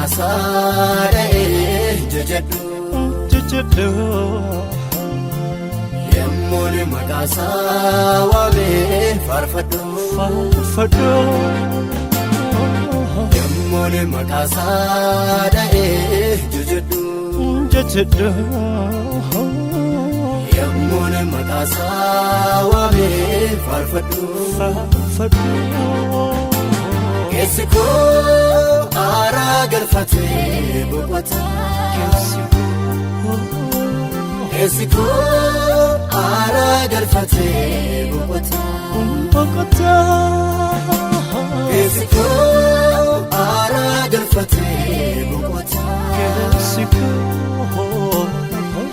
Maqaasaa dha'ee jajadhu. Jajadhu. Yemmuun maqaasaa waamee faarfadhu. Faarfadhu. Yemmuun maqaasaa dha'ee jajadhu. Jajadhu. Yemmuun maqaasaa waamee faarfadhu. Faarfadhu. Keessi koo aaraa galfatee boqota. Keessi koo. Keessi koo aaraa galfatee boqota. Boqota. Keessi koo aaraa galfatee boqota. Keessi koo.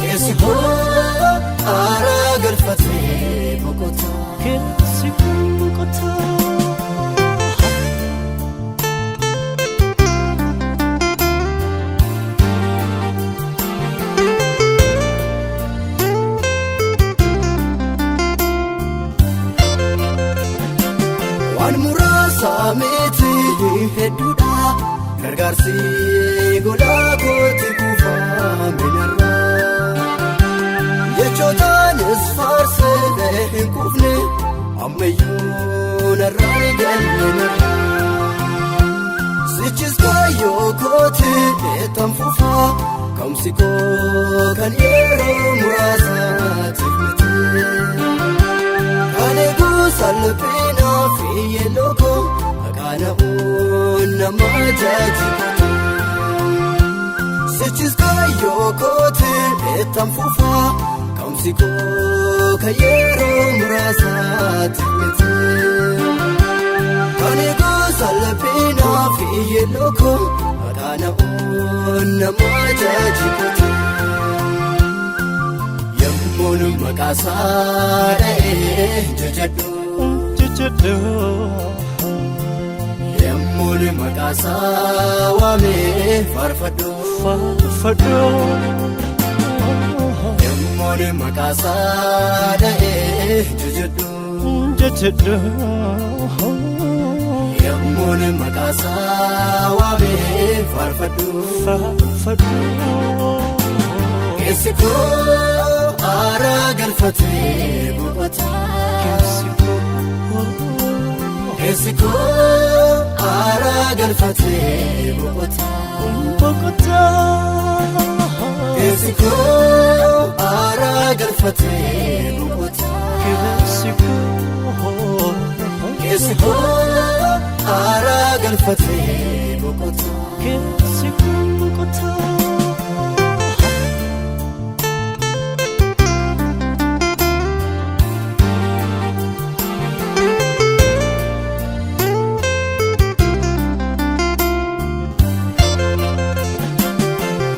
Keessi koo aaraa galfatee boqota. Keessi koo boqota. Waan muraasa miti hedduudha gargaarsi golaa kootti kuufame narraa. Jechootaanis faarsee hin kuufne ammayyuu narraa galle narraa. Sichis kaayyoo kooti eetan fufaa ka'umsi koo kan yeroo muraasaatiif miti. Kan eeguu salphinaa fi yeelloo koo maqaan nama jajjabatu. Sichis kaayyoo kooti eetan fufaa ka'umsi koo kan yeroo muraasaatiif miti. Kan eeguu salphinaa fi yeelloo koo maqaan nama jajjabatu. Yemmuun maqaasaa dha'ee jajadhu. Jajadhu. Yemmuun maqaasaa waamee faarfadhu. Faarfadhu. Yemmuun maqaasaa dha'ee jajadhu. Jajadhu. Yemmuun maqaasaa waamee faarfadhu. Faarfadhu. Keessi koo aaraa galfatee boqota. Keessi koo. Keessi koo aaraa galfatee boqota. Boqota. Keessi koo aaraa galfatee boqota. Keessi koo. Keessi koo aaraa galfatee boqota. Keessi koo boqota.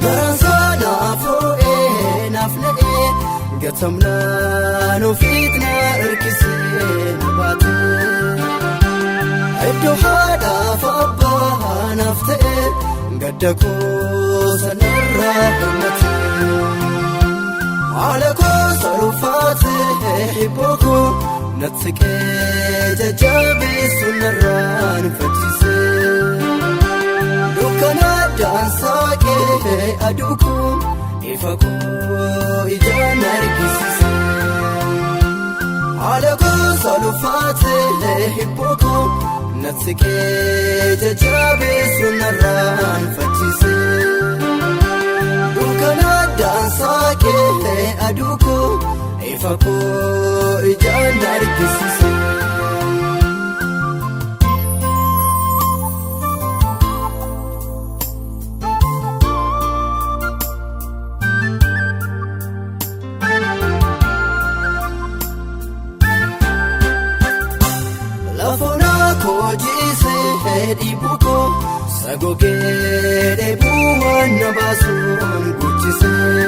Garansaa naaf oo'ee naaf na'ee gatamnaan ofiit na hirkisee na baate. Iddoo haadhaaf abbaa naaf ta'e gadda koo sanarraa hirmate. Haala koo salufaate hibboo koo natti qee jajjabeessu narraan faccise. Dukkana daansaa kee aduu koo ifa koo ijaan argisiise. Haala koo salufaate hibboo koo natti qee jajjabeessu narraan faccise. Dukkana daansaa kee aduu koo ifa koo ijaan argisiise. Lafoonaa koo jiisee dhiibuu koo sagogee dheebuu waan na baasuun guchisee.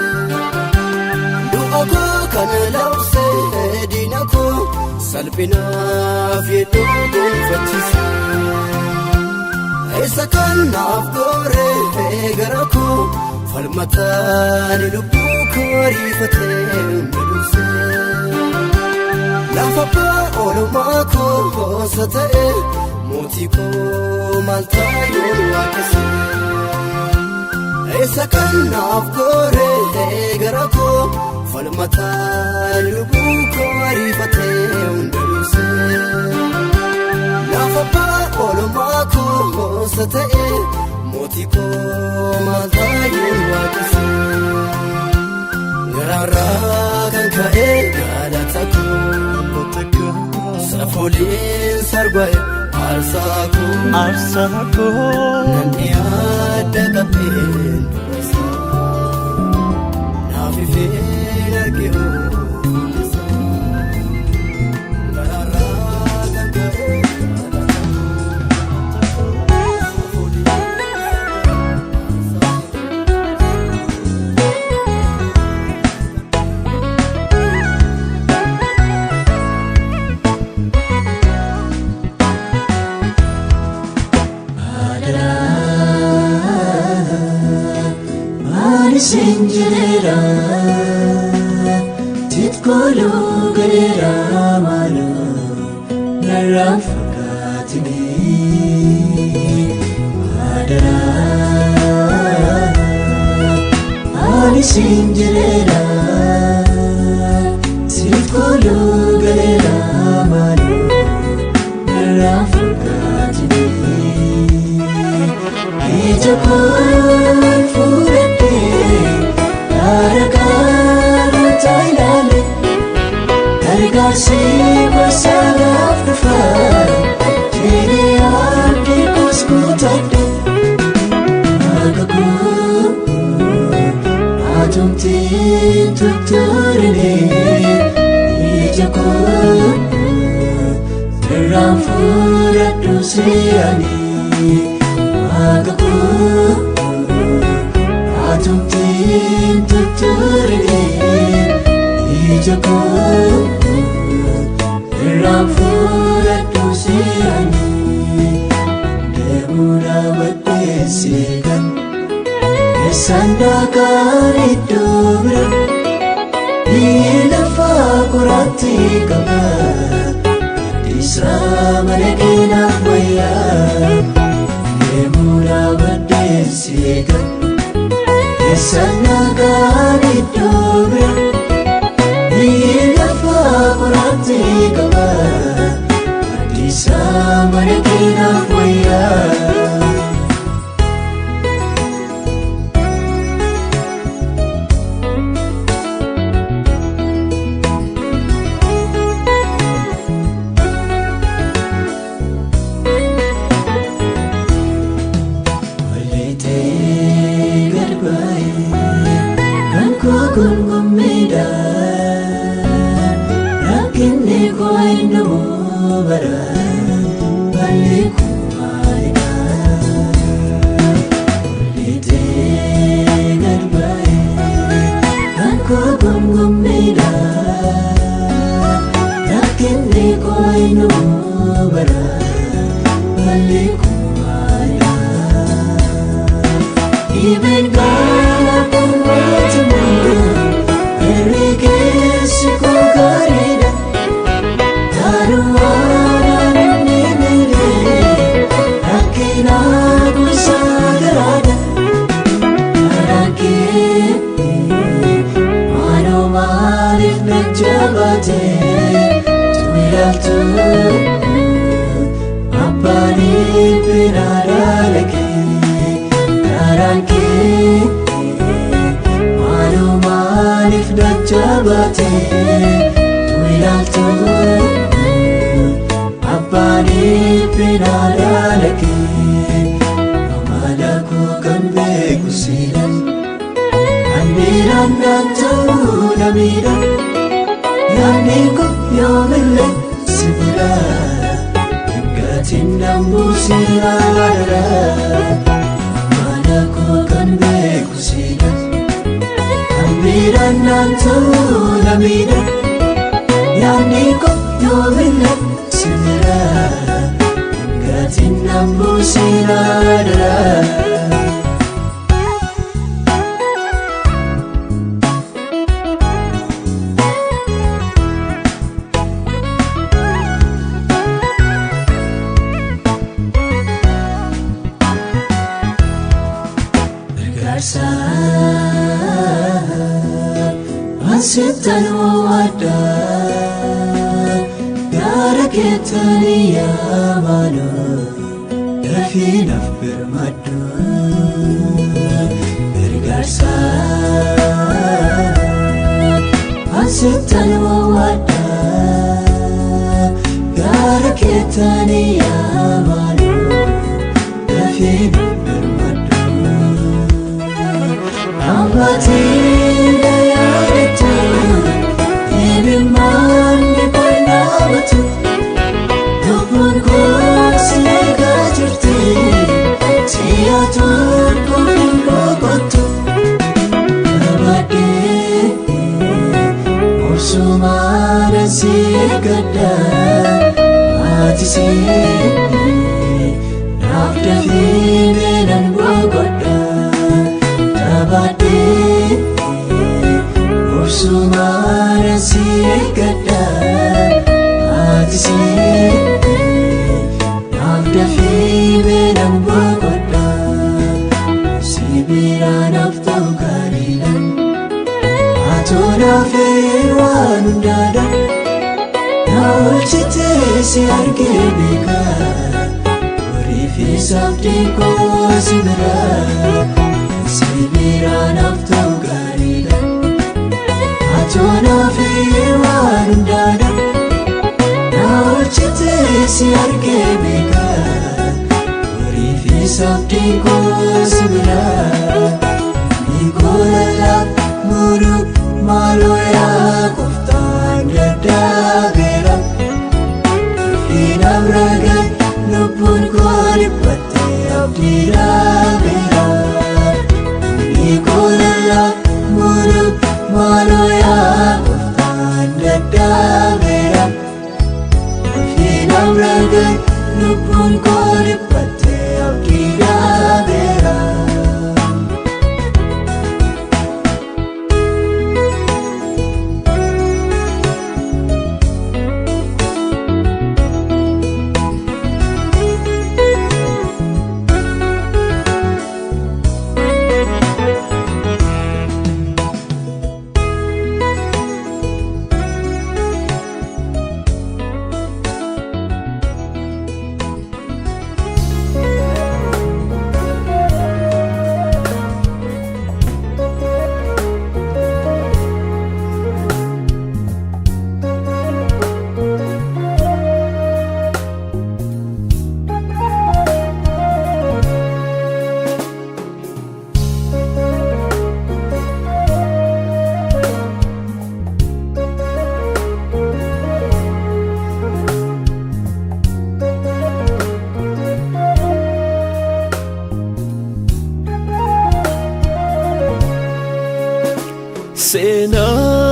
Du'a koo kan labsee diina koo salphinaaf yedduu gonfachiise. Isa kan naaf gooree gara koo falmataan lubbuu koo ariifatee na dursee. Lafa abbaa oolmaa koo hoosa ta'e mootii koo maal taayoon waaqesse. Isa kan naaf gooree gara koo falmataa lubbuu koo ariifatee hunda dursee. Lafa abbaa oolmaa koo ta'e mootii koo maal taayeen waaqessee. Garaarraa kan ka'e galata koo safooliin sarba'e aarsaa koo. Aarsaa koo. Namni adda qabeen naaf ifeen argee garaarraa kan ka'e galata koo. Ani sinjirera titkolu galera malo narra fakatini adara. Ani sinjirera titkolu galera malo narra fakatini. Ija koon fuudhadhee gaara gaarota ilaale gargaarsi gosa naaf dhufa jedhee abdii koos kutadhe. Waaqa koo atumtii tutturinee ija koo irraan fuudhadhu si'anii. Waaqa koo atumtiin tutturinee ija koo irraan fuudhadhu si'anii. Deemuu dhaabadhee seeqan eessaan daakaan iddoo bira biyyi lafaa qoraatti qaba gaddisaa mana keenaaf wayyaa. Deemuu dhaabadhee seeqan eessaan nagaan iddoo bira biyyi lafaa qoraatti qaba gaddisaa mana keenaaf wayyaa. Walleetee gad ba'ee kan koo gungummeedha. Rakkinni koo hin dhumu bara balli koo maalidha? Walleetee gad ba'ee kan koo gungummeedha. Rakkinni koo hin dhumu bara balli koo maalidha? Ibeen gaara kumaatuma herregessi koo gaariidha. Garuu waan inni miidhe rakkina gosa garaadha. Karaan kee maaloo maaliif na jabaate tu ilaaltu abbaan dhiphina daalake. Karaan kee maaloo maaliif na jabaate tu ilaaltu abbaan dhiphina daalake. Amala koo kan beeku siidha kan miidhaan naan ta'uu na miidha. Yaadni koo yoomillee si bira gatiin dambuu si haadha. Amala koo kan beeku siidha kan miidhaan naan ta'uu na miidha. Yaadni koo yoomillee si bira gatiin dambuu si haadha. Gargaarsa Ansittan waadda gara keettani yaamanu dafii naaf birmadhu gargaarsa. Ansittan waadda gara keettani yaamanu dafii naaf birmadhu. Ammatiin na yaadatu imimmaan ni lubbuun koo si eegaa jirti si'a tokko hin boqottu. Gabaadhee obsumaan si eeggadha ati si naaf dafii nan boqodha. Gabaadhee obsumaan si eeggadha ati si naaf dafii nan boqodha. Si biraa naaf ta'u gaariidha atoo naaf waan hundaadha na oolchitee si argee beeka horii fi sabdii koo si biraa. Si biraa naaf ta'u gaariidha atoo naaf waan hundaadha na oolchitee si argee beeka horii fi sabdii koo si biraa. Nikolala muru maaloo yaa gooftaan daddaabeera. Dafii ragaa lubbuun koo dhiphattee abdii dhaabeera. Nikolala muru maaloo yaa gooftaan daddaabeera. Dafii ragaa lubbuun koo dhiphattee abdii dhaabeera.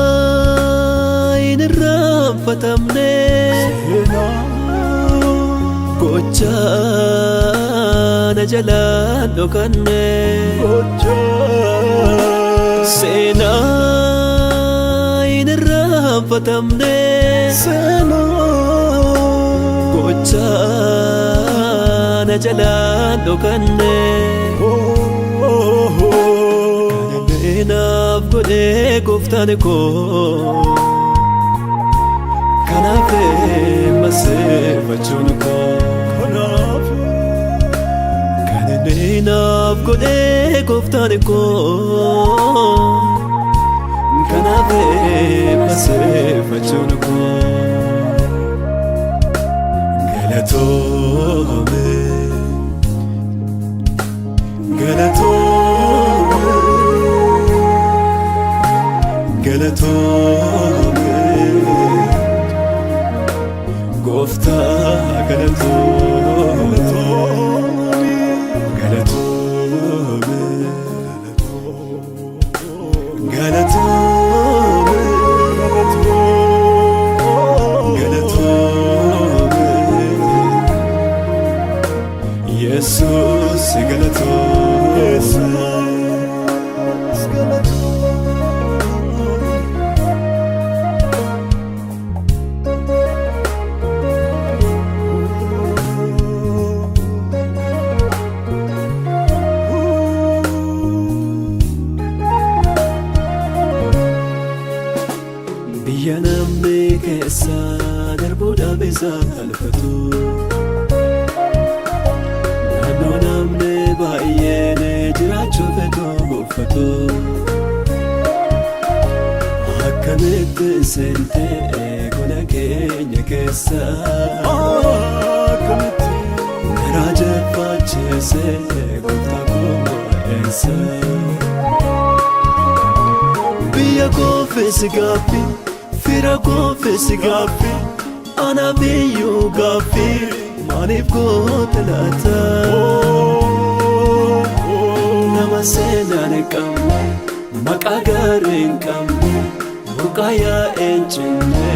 Seenaa hin irraanfatamne gochaa na jalaan dhokanne. Seenaa hin irraanfatamne gochaa na jalaan dhokanne. Naaf godhee gooftaan koo kanaaf maseeffachuun koo kan inni naaf godhee gooftaan koo kanaaf maseeffachuun koo galatoome galatoome galatoome gooftaa galatoome galatoome galatoome galatoome Yesuus galatoome. saalfatu. Naannoo namni baay'een jiraachuu fedhu uffatu. Akkamitti seentee gola keenya keessa? Akkamitti Garaa jabaachiisee gooftaa koo eessa? Biyya koofis gaaffii, fira koofis gaaffii, ana biyyuu gaaffii, maaliif goote laata? Nama seenaan hin qabne, maqaa gaarii hin qabne, burqaa yaa'een cinne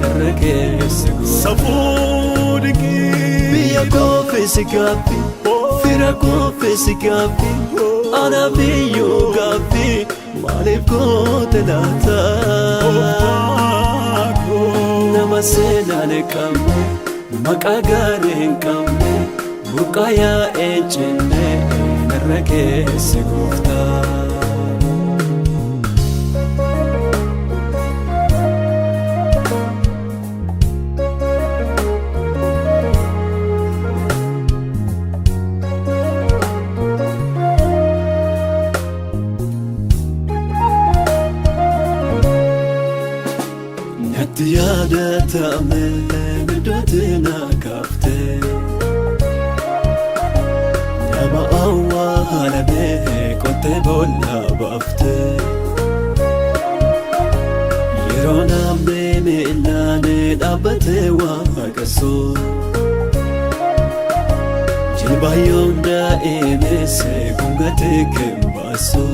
irra keessa goota. Safuu dinqii. Biyya koofis gaaffii, fira koofis gaaffii, ana biyyuu gaaffii, maaliif goote laata? Nama seenaan hin qabne, maqaa gaarii hin qabne, burqaa yaa'een cinne irra keessa gooftaa. Natti yaadatame iddootti na kaafte. Nama awwaalame qottee boolla baafte. Yeroo namni miilaan dhaabbatee waaqessu, jilbaayyoon daa'imesse gungatee kembaasu.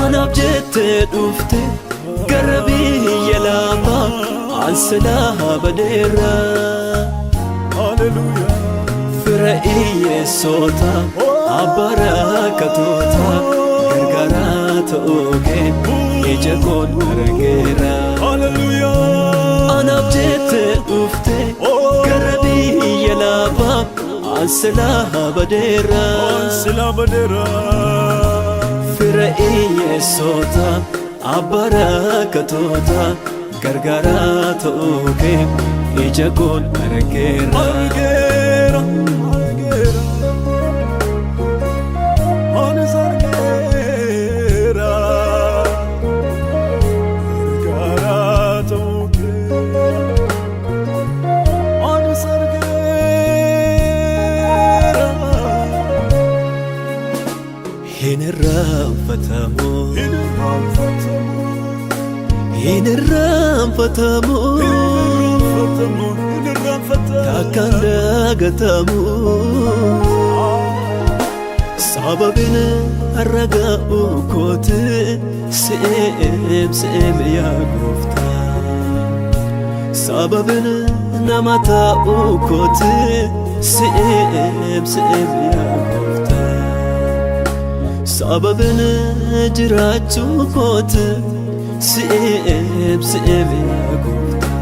Anaaf jettee dhufte gara biyya lafaa, ansilaa badeera. Hallelujah. Fira hiyyeessota, abbaa rakkatoota, gargaaraa ta'uu kee ija koon argeera. Hallelujah. Anaaf jettee dhufte gara biyya lafaa, ansilaa badeera. Sila badeera. Fira hiyyeessota, abbaa rakkatoota, gargaaraa ta'uu kee ija koon argeera. Argeera. Argeera. Anis argeera. Gargaaraa ta'uu kee. Anis argeera. Hin irraanfatamu. Hin irraanfatamu. Hin irraanfatamu. Hin irraanfatamu. Hin irraanfatamu. Takkaan dagatamu. Sababiin har'a ga'u kooti si'eem si'eem yaa gooftaa. Sababiin nama ta'u kooti si'eem si'eem yaa gooftaa. Sababiin jiraachuu kooti si'eem si'eem yaa gooftaa.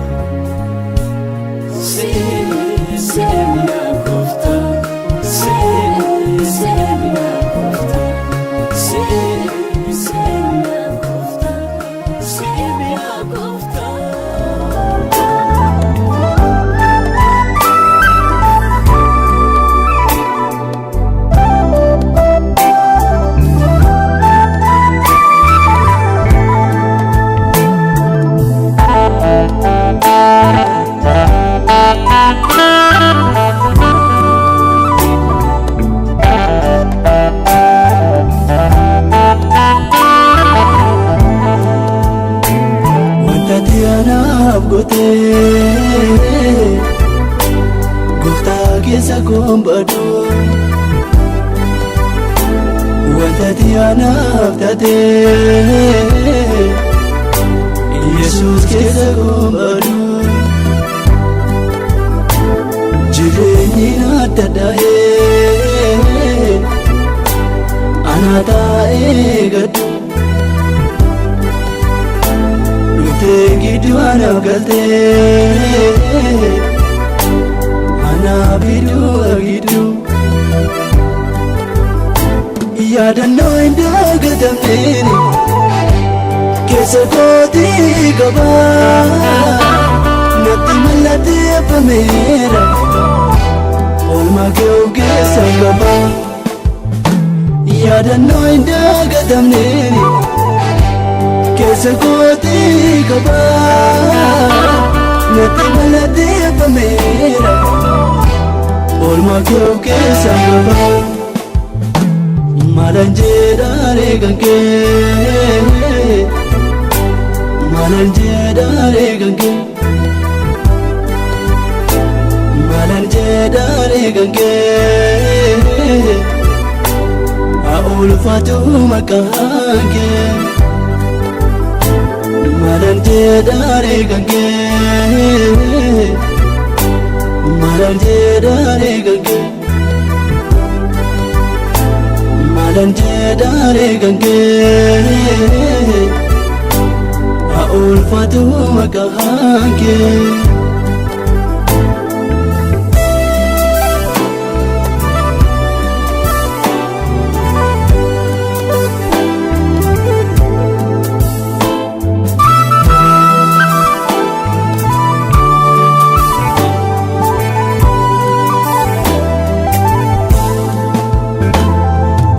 Si'eem si'eem yaa gooftaa. Si'eem si'eem yaa gooftaa. Si'eem si'eem yaa gooftaa. Si'eem yaa gooftaa. Wanta ati anaaf gootee, gooftaa, keessa koon badu. Wanta ati anaaf taatee, Yesuus, keessa koon badu. Jireenyi adda dha'ee anaa taa'ee gaddu. Dhuftee gidduu anaaf galtee, anaaf gidduu gidduu. Yaadannoo hin dagatamneen keessa kootii qabaa. Mallatteeffameera oolmaa kee of keessa qaba yaadannoo hin dagatamneen keessa kootii qaba natti mallatteeffameera oolmaa kee of keessa qaba maalan jedhaaree kan kee maalan jedhaaree kan kee. Maalan jedhaaree kan kee haa ulfaatu maqaan kee. Maalan jedhaaree kan kee maalan jedhaaree kan kee maalan jedhaaree kan kee haa ulfaatu maqaan kee.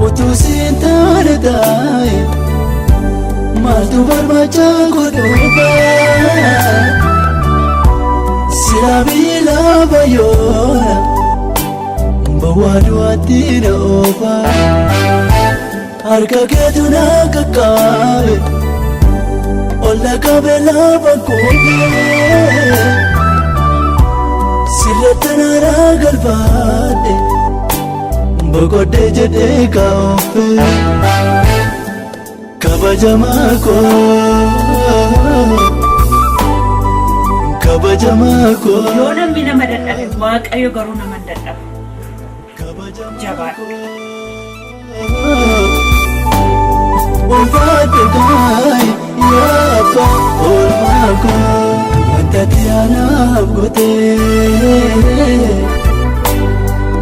Utuu siin taane taa'e maaltu barbaacha godhuufa silaa biilaa bayyoona bawwaa du'aatti na oofa harka keetu na qaqqabe ol na qabe lafa kuufee sirratti naaraa galfadhe. Boqodee jedhee kaa'uufe kabajamaa koo kabajamaa koo Yoo namni nama dadhabe, Waaqayyo garuu nama hin dadhabu. Jabaadhu. Ulfaadhe gaay yaa abbaa oolmaa koo wanta ati anaaf gootee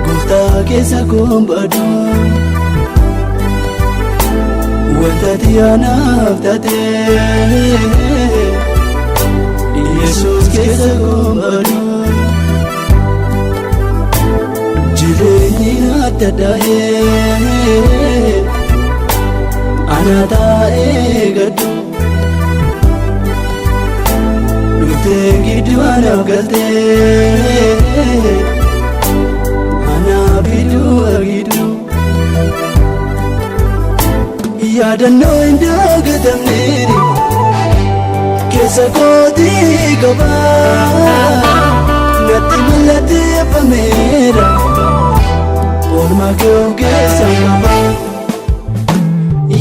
gooftaa keessa koon badu wanta ati anaaf taatee Yesuus keessa koon badu jireenyi adda daa'ee ana taa'ee gaddu dhuftee gidduu anaaf galtee anaaf gidduu gidduu yaadannoo hin dagatamneen keessa kootii qaba natti mallatteeffameera oolmaa kee of keessa qaba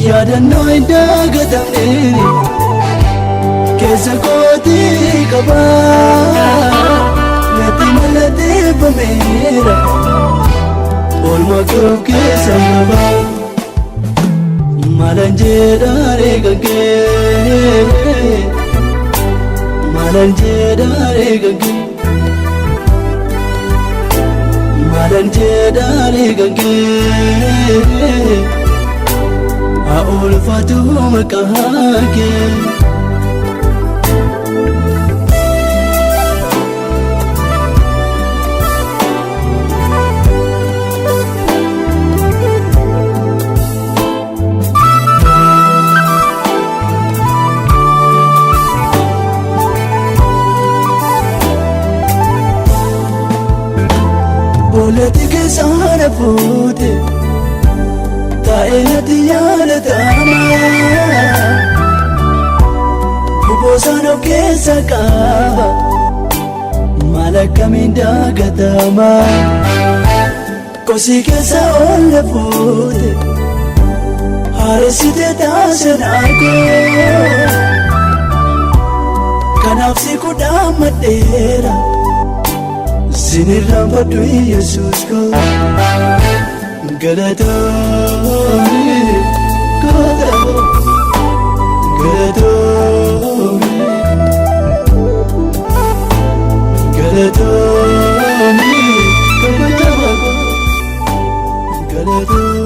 yaadannoo hin dagatamneen keessa kootii qaba natti mallatteeffameera oolmaa kee of keessa qaba maalan jedhaaree kan kee maalan jedhaaree kan kee maalan jedhaaree kan kee haa ulfaatu maqaan kee. Boolati keessa na fuute taa'ee natti yaadatama. Boosaan of keessa qaba maal akkamiin daagatama. Kosii keessa ol na fuute haaressite taasisa koo. Kanaaf si kudhaan maddeera. Sinirraanfadhu Yesuus koo galatoomi goota galatoomi galatoomi kabajamaa koo galatoomi.